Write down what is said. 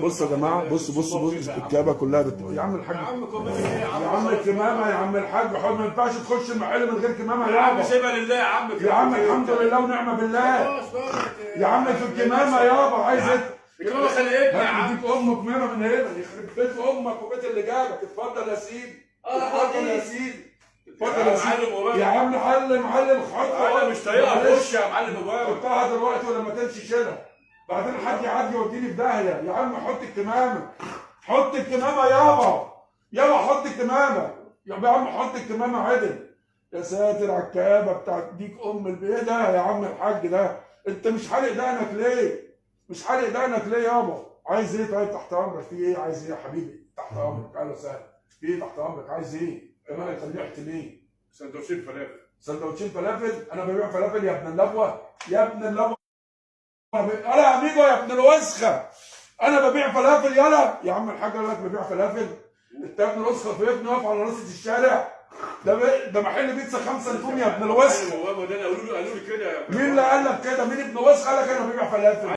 بصوا يا جماعة، بصوا بصوا بصوا الكآبة كلها يا عم الحاج، يا عم كمامة ايه يا عم؟ يا عم الكمامة يا عم الحاج، ما ينفعش تخش المحل من غير كمامه يا عم يابا. سيبها لله يا عم. يا عم الحمد لله ونعمه بالله. يا عم في الكمامة يابا، عايز ايه؟ الكمامة خلقتنا يا عم. هديك امك كمامه من هنا، يخرب بيت امك وبيت اللي جابك. اتفضل يا سيدي، اتفضل يا سيدي، اتفضل يا سيدي. يا عم معلم، معلم حط. انا مش طايقها في وشي يا معلم ابواب. حطها دلوقتي ولما تمشي شيلها بعدين، حد يعدي يوديني في داهية. يا عم حط الكمامة، حط الكمامة يابا، يابا حط الكمامة يا عم، حط الكمامة عدل. يا ساتر على الكآبة بتاعت ديك ام البيه ده يا عم الحاج. ده انت مش حالق دقنك ليه؟ مش حالق دقنك ليه يابا؟ عايز ايه طيب؟ تحت امرك. في ايه؟ عايز ايه يا حبيبي؟ تحت امرك، اهلا وسهلا. في ايه؟ تحت امرك. عايز ايه؟ مالك طلعت ليه؟ سندوتشين فلافل. سندوتشين فلافل؟ انا ببيع فلافل يا ابن اللبوه، يا ابن اللبوه. انا يا amigo يا ابن الوسخة، انا ببيع فلافل. يلا يا عم الحاج، قال لك ببيع فلافل. انت يا ابن الوسخة فايتني واقف على رصه الشارع ده محل بيتزا 5 نجوم يا ابن الوسخة. معلم ابواب، ده قالوا لي كده. مين اللي قال لك كده؟ مين ابن وسخة قال لك انا ببيع فلافل؟